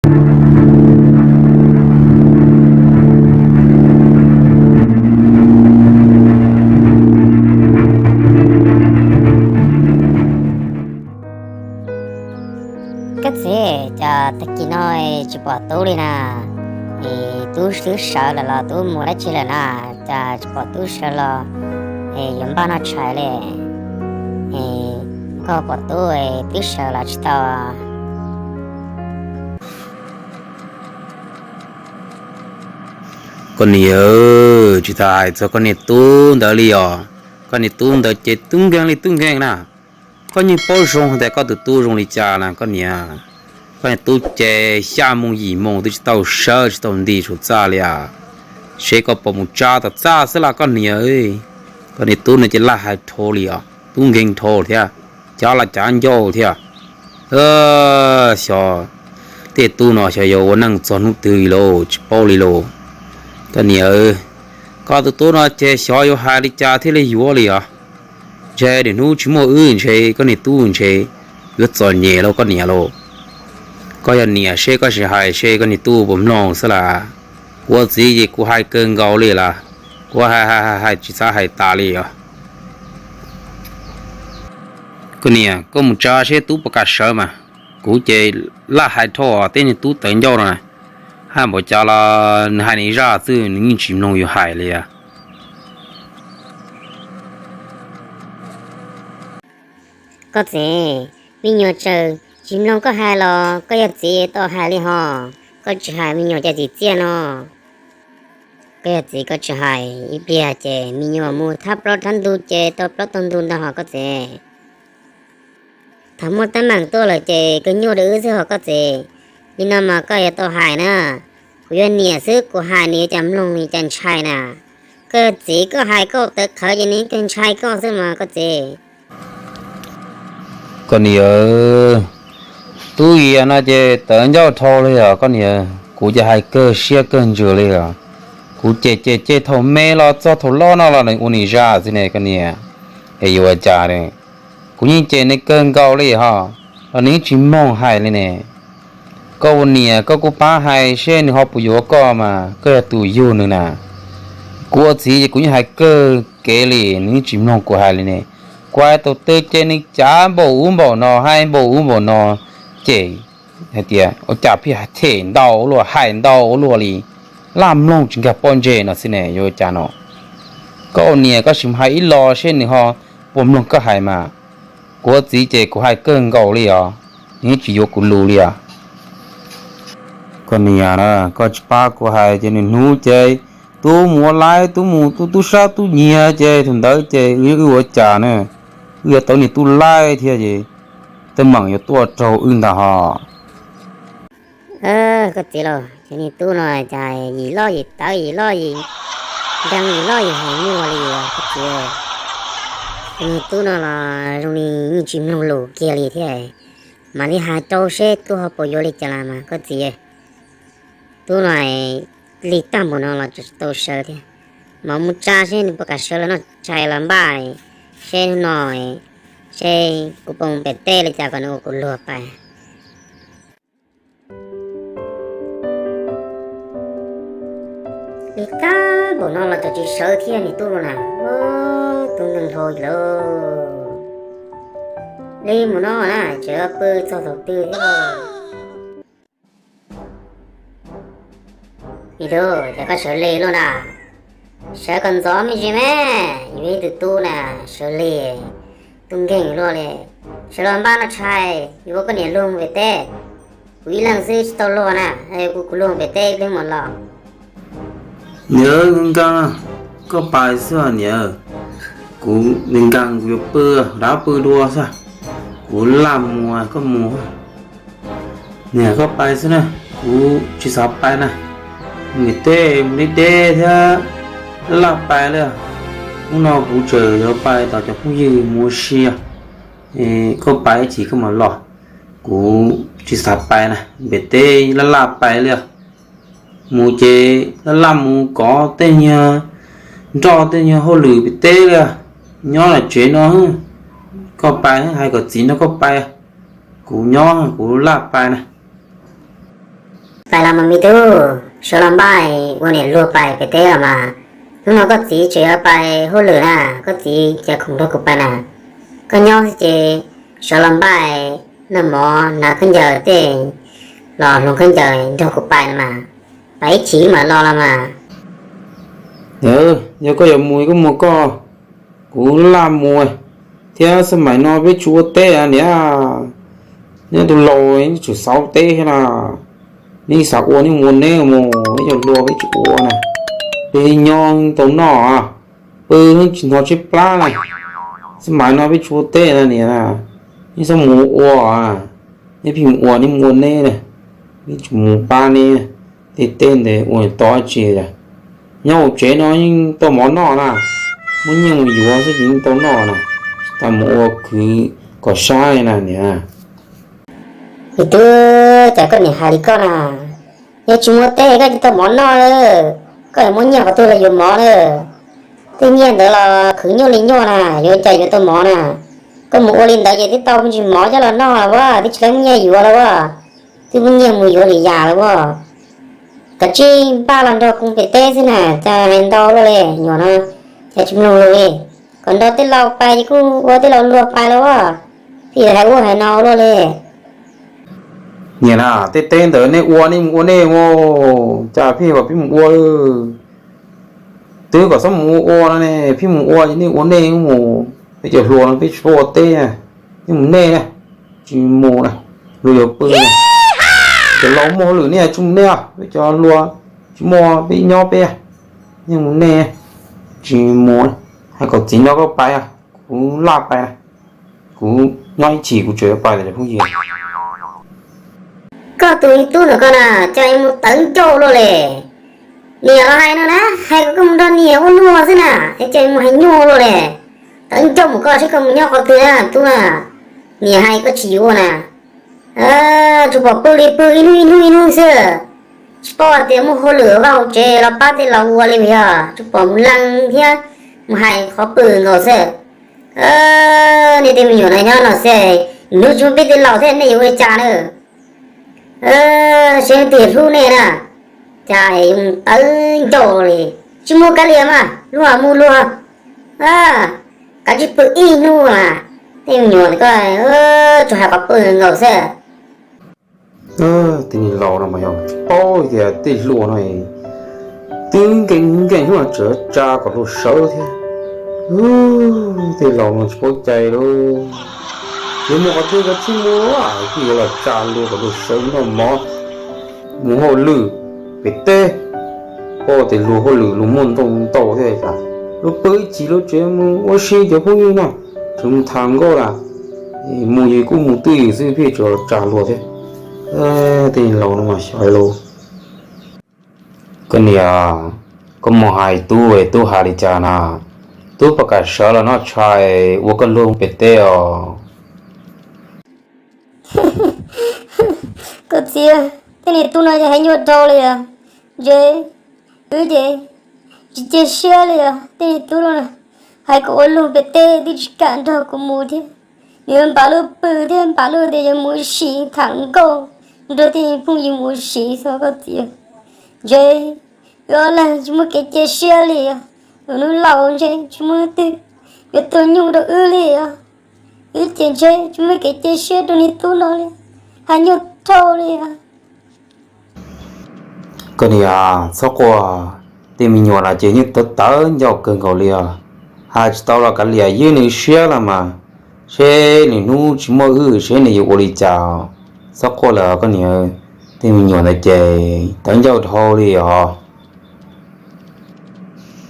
Koj txiv, cas tag kis no tsis pom tub li na? Es tub twb sawv lawm los tub mus dab tsi lawm na? Cas tsis pom tub sawv los? Es yuav npaj noj tshais li. Es koj pom tub twb sawv los tsis tau? Koj niam, tsis tas hais txog koj niag tub ntawd li os. Koj niag tub ntawd ces tub nkeeg li tub nkeeg na. Koj yeej paub zoo tias koj tus tub zoo li cas na koj niam. Koj niag tub ces xya moo yim moo twb tsis tau sawv tsis tau nti saum txaj li as. Seb koj puas mus tsa tom txaj xwb las koj niam. Koj niag tub no ces laj hais dhau li os, tub nkeeg dhau thiab, cav los cav ncauj thiab. Xyov, tej tub no xyov yuav ua neej txog hnub twg lauj, tsis paub li lauj. Koj niam, koj tus tub no ces xyov yuav hais li cas thiaj li yuav li os. Ntshe niaj hnub tsis muaj wb ntshe koj niag tub ntshe yuav txom nyem lauj koj niam lauj. Koj yog niam seb koj sim hais seb koj niag tub puas mloog xwb las. Kuv ua txiv ces kuv hais kawg nkaus li las. Kuv hais hais hais tsis xav hais tas li os. Koj niam, koj mus tsa seb tub puas kam sawv mas. Kuv ces laj hais dhau tej niag tub tawv ncauj no na. Hais npaum cas los nws hais nws zaj xwb, nws yeej tsis mloog yus hais li. Koj txiv, me nyuam tseem tsis mloog koj hais los koj yog txiv tau hais li hos, koj tsis hais me nyuam cas txiv txiaj no. Koj yog txiv koj tsis hais ib pliag ces me nyuam mus thab plaub thab ntug ces tau plaub tau ntug ntag hos koj txiv. Thaum muaj teeb meem tuaj lawm ces kawg nyuaj rau wb xwb hos koj txiv. Li no mas koj yuav tau hais na. Kuv yog niam xwb kuv hais nws yuav cas mloog nws cas ntshai na. Koj yog txiv koj hais koj tawv qhawv ces nws kawg ntshai koj xwb mas koj txiv. Koj niam, tub Yias no ces tawv ncauj dhau li os koj niam, kuv ces hais kawg siab kawg ntsws li os. Kuv ces ces ces thaum me los txog thaum loj no los nws ua nws zaj xwb ne koj niam. Es yuav ua cas, kuv yeej cem nws kawg nkaus li hos, los nws yeej tsis mloog hais li ne. Koj ua niam koj kuj pab hais seb nws ho puas yuav koj mas koj yog tus yug nws na. Kuv ua txiv ces kuv yeej hais kawg kev li nws yeej tsis mloog kuv hais li ne. Kuv hais tau twg ces nws cav npaum ub npaum no hais npaum ub npaum no, ces hais tias ua cas pheej them ntau ua luaj hais ntau ua luaj li, laj mloog tsis nkag pob ntseg no xwb ne yuav ua cas no. Koj ua niam koj sim hais ib los seb nws ho puas mloog koj hais mas. Kuv ua txiv ces kuv hais kawg nkaus li os, nws yeej tsis yuav kuv lus li os. Koj niam na, koj tsis pab kuv hais ces nws hnub ces tub mus ua laib tub mus tub tub sab tub nyiag ces thaum ntawd ces wb ua cas ne, wb yuav tau niag tub laij thiab ces teeb meem yuav tuaj raug wb ntag hos. Koj txiv lauj, cov niag tub no cas yim loj yim tawv yim loj yim nkeeg yim loj yim hais nyuaj li koj txiv. Cov niag tub no los zoo li yeej tsis mloog lus kiag li thiab. Mam li hais rau seb tub ho puas yuav li cas las mas koj txiv. Tub no lig tag npaum no los tseem tsis tau sawv thiab. Mam mus tsa seb nws puas kam sawv los noj tshais los npaj seb hnub no seb kuv puas mus pem teb li cas kom nws ua kuv luag pais. Lig tag npaum no los tseem tsis sawv thiab niag tub no na. Tub nkeeg dhau lawm. Lig mus no na tseem pw txog thaum twg thiab. Me tub, cas koj sawv lig luaj na? Sawv kom ntxov me ntsis me, yus ib tug tub na, sawv lig, tub nkeeg luaj li. Sawv los npaj noj tshais, yuav koj niam luag pem teb. Kuv ib leeg xwb tsis tau luag na, kuv luag pem teb ib pliag mam los. Niam, nkees, koj pais xwb niam. Kuv nkees kuv yuav pw, rov pw dua xwb. Kuv laj mus koj mus. Niam, koj pais xwb na, kuv tsis xav pais na. Mus tej mus deb deb thiab laj laj pais li. Hnub no kuv tseem yuav pais tom cov phooj ywg mus ua si. Koj pais ib chim koj mam los. Kuv tsis xav pais na, pem teb laj laj pais li. Mus ces laj laj mus kov tej nyuag nroj tej nyuag hauj lwm pem teb li. Nyob lawm tsev no, koj pais hais kom txiv nrog koj pais. Kuv nyob kuv laj pais na. Mas me tub, sawv los npaj ua niam hluas pais pem teb los mas. Hnub no koj txiv tseem yuav pais hauj lwm na, koj txiv cia khoom nrog kuv pais na. Koj nyob xwb ces sawv los npaj noj mov hnav khaub ncaws tej los hloov khaub ncaws nrog kuv pais los mas, pais ib chim mam los los mas. Yog koj yuav mus koj mus koj, kuv laj mus thiab. Xab maim no peb tsis ua teb niam, neb tus laus tseem xauv teb thiab na. Neb xav ua neb mus ua neb mus, neb cov hluas peb tsis ua na. Peb nyob tau noj, pw tsis hnov tshaib plab na. Xab maim no peb tsis ua teb na niam, neb txhob mus ua, neb pheej mus ua neb mus ua neb na. Neb tsis mus pab neb, tej teb ntawd ua tau dab tsi. Nyob hauv tsev no yeej tau mov noj na, muaj nyiaj mus yuav xwb ces yeej tau noj na. Tsis tas mus ua khwv kom sab li na niam. Me tub, cas koj niam hais li koj na? Yog tsis muaj teb koj tsis tau mov noj lawm, koj yuav muab nyiaj qhov twg los yuav mov lawm? Tej nyiaj ntawd los khwv nyuaj li nyuaj na, yuav cas yuav tau mov na? Koj mus ua li ntawd ces twb tau me ntsis mov coj los noj los as, twb tsis tau muaj nyiaj yuav lawm as, twb muab nyiaj mus yuav lwm yam lawm as. Kav tsij npaj los nrog kuv pem teb xwb na, cas hais ntau luaj li, nyuam no cas tsis mloog lus li. Kom nrog tej laus pais ces kuj ua tej laus luag pais los as, pheej yuav hais ua hais no luaj li. Niam na, tej teb ntawd nej ua nej mus ua nej mus, cas pheej kom peb mus ua. Twb kom txhob mus ua no ne, pheej mus ua ces nej ua nej mus, peb cov hluas no peb tsis paub ua teb, nej mus nej na, tsis mus na, luag yuav pw na. Cov laus muaj hauj lwm nej tsis mus nej, peb cov hluas tsis muaj, peb nyob peb, nej mus nej, tsis mus. Hais kom txiv nrog koj pais, kuv laj pais, kuv nyob ib chim kuv tseem yuav pais lawm phooj ywg. Koj tus me tub ntawm koj na, cas mus tawv ncauj luaj li. Niam los hais no na, hais kom koj mus nrog niam ua luag xwb na, es cas mus hais nyuaj luaj li. Tawv ncauj mus koj saib koj mus nyob qhov twg na tub na. Niam hais koj tsis yuav na. Tsuas pom pw li pw ib hnub ib hnub ib hnub xwb, tsis paub hais tias muaj hauj lwm vaj hauv tsev los pab tej laus ua li yog tsuas pom mus lees thiab mus hais qhov pw nkaus xwb. Nej tej me nyuam no nyob no xwb, hnub tsis muaj peb tej laus thiab nej yuav ua li cas na? Seb leej twg hlub nej na, cas yuav tawv ncauj li. Tsis muaj kav liam mas luag mus luag, kav tsij pw ib hnub mas. Tej me nyuam ko tsuas hais qhov pw nkaus xwb. Tej laus no mas yog tsis paub tias tej hluas no twb nkees nkees hnub no tseem tsa kom luag sawv thiab. Tej laus no tsis paub cai lauj. Yuav mus qhov twg kav tsij mus, pheej yuav los tsa luag kom luag sawv noj mov, mus hauj lwm pem teb. Paub tias luag hauj lwm luag muaj ntau ntau thiab, luag pw ib chim luag tseem mus ua si cov phooj ywg no, tseem mus tham nkauj lawm. Mus yus kuj mus twj ywm xwb pheej tseem los tsa luag thiab. Tej laus no mas xyov lauj. Koj niam, koj mus hais tub es tub hais li cas na? Tub puas kam sawv los noj tshais ua koj luag pem teb os? Koj txiv, tej niag tub no ces hais nyuaj dhau li os. Ntshe wb ces tsis cia siab li os. Tej niag tub no hais kom ua luag pem teb twb tsis kam nrog kuv mus thiab. Yuav npam luag pw thiab npam luag tias yuav mus ua si tham nkauj nrog tej phooj ywg mus ua si xwb koj txiv. Ntshe wb ob leeg tsis muaj kev cia siab li os. Lwm hnub laus ntshe tsis muaj leej twg yuav tuaj nyuj rau wb li os. Wb ces ntshe tsis muaj kev cia siab rau niag tub no li, hais nyuaj dhau li os. Koj niam, txhob quaj, tej me nyuam no ces yeej tawv tawv ncauj kawg nkaus li os. Hais tsis tau los kav liam, ywj nws siab los mas, seb nws hnub tsis muaj wb seb nws yuav ua li cas. Txhob quaj lawm koj niam, tej me nyuam ntawd ces tawv ncauj dhau li os.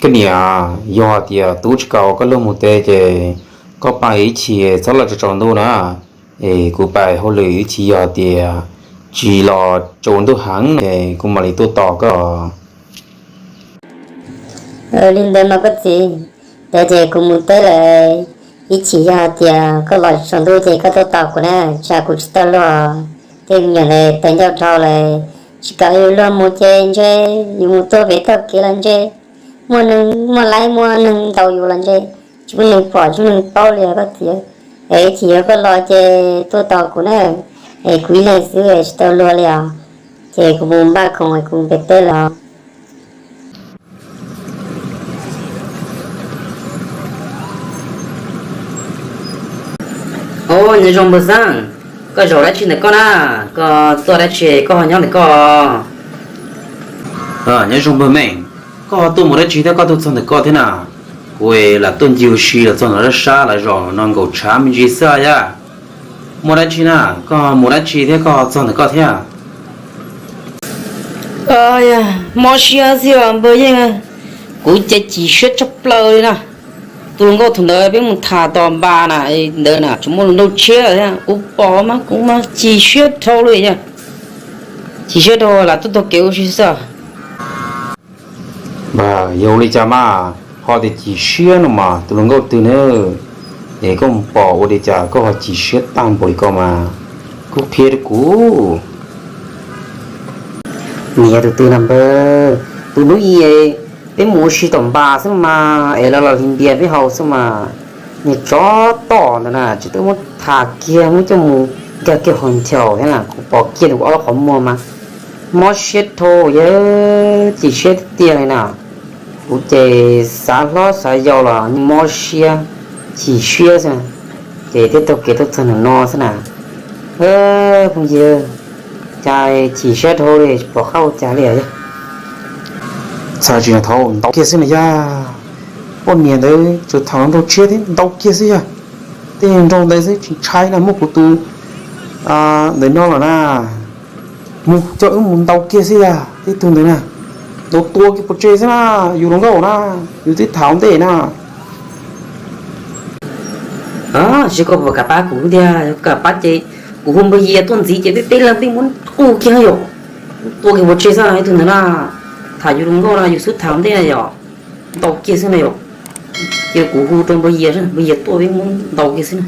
Koj niam, yog tias tub tsis kam ua koj luag mus teb ces koj pais ib chim txhob los tsaus tsaus ntuj na. Es kuv pais hauj lwm ib chim, yog tias tsis los tsaus ntuj heev es kuv mam li tuaj tos koj. Li ntawd mas koj txiv, ntawd ces kuv mus teb lawm. Ib chim yog tias koj los tsaus ntuj ces koj tuaj tos kuv na, tsam kuv tsis tau luag. Tej me nyuam ntawd tawv ncauj dhau lawm, tsis kam yus luag mus ces ntshe yus mus tuaj pem txoj kev los ntshe muaj neeg muaj laib muaj neeg ntaus yus los ntshe tsis muaj neeg pom tsis muaj neeg paub li os koj txiv. Es ib chim yog koj los ces tuaj tos kuv na, es kuv ib leeg xwb tsis tau luag li os. Ces kuv mus npaj khoom kuv npes teb los. Au, nyob zoo npawg Xab, koj zaum dab tsi ntawm koj na? Koj tuaj dab tsi koj ho nyob ntawm koj? Nyob zoo npawg Meej, koj ho tuaj mus dab tsi thiab koj tuaj txog ntawm koj thiab na? Kuv lam tuaj ncig ua si los txog ntawm sab sab los zaum no nkaum tshav me ntsis xwb yaj. Muaj dab tsi na, koj mus dab tsi thiab koj txog ntawm koj thiab? Mob siab xwb os npawg Yeej, kuv ces chim siab tshaj plaws li na. Tus hluas nkauj thaum ntawd peb mus tham tom npas na, ntawd na tseem muaj hluas nraug tshiab thiab, kuv pom mas kuv mas chim siab dhau li yaj. Chim siab dhau lam tuaj taug kev ua si xwb. Yog ua li cas mas ho tias chim siab no mas tus hluas nkauj twg na? Es koj mus pom ua li cas koj ho chim siab tag npaum li ko mas, koj qhia rau kuv. Nws yog tus twg na npawg? Tus hnub i peb mus ua si tom npas xwb mas es los los hliv npias peb haus xwb mas, niag tsov tom ntawd na tsis tau muab tham kiag muab coj mus nkag kiag hauv nchaus thiab na, kuv pom kiag nws ob lub qhov muag mas mob siab dhau yaj, chim siab tiag tiag li na. Kuv ces xav hlob xav yau los mob siab, chim siab xwb, ces thiaj taug kev tuaj txog ntawm no xwb na. Phooj ywg, cas chim siab dhau li tsis pom qab ua cas li yaj. Txhais tsis yog thaum ntau kiag xwb na yaj, poj niam ntawd tseem tham nraug tshiab thiab ntau kiag xwb yaj. Tej nraug ntawd xwb tsis ntshai na, muab kuv tus ntawm no los na, mus coj wb mus ntaus kiag xwb yaj, tej tug ntawd na, ntaus tua kiag pov tseg xwb na, yus hluas nkauj na, yus twb tham ntej na. Seb koj puas kam pab kuv tiag, yog kam pab ces kuv hu npawg Yias tuaj ntxiv ces tej teb leej twg muab qu kiag yom, tua kiag pov tseg xwb ib tug ntawd na, tham yus hluas nkauj no yus xub tham ntej na yom, ntaus kiag xwb na yom, ces kuv hu rau npawg Yias, npawg Yias tuaj peb muab ntaus kiag xwb na.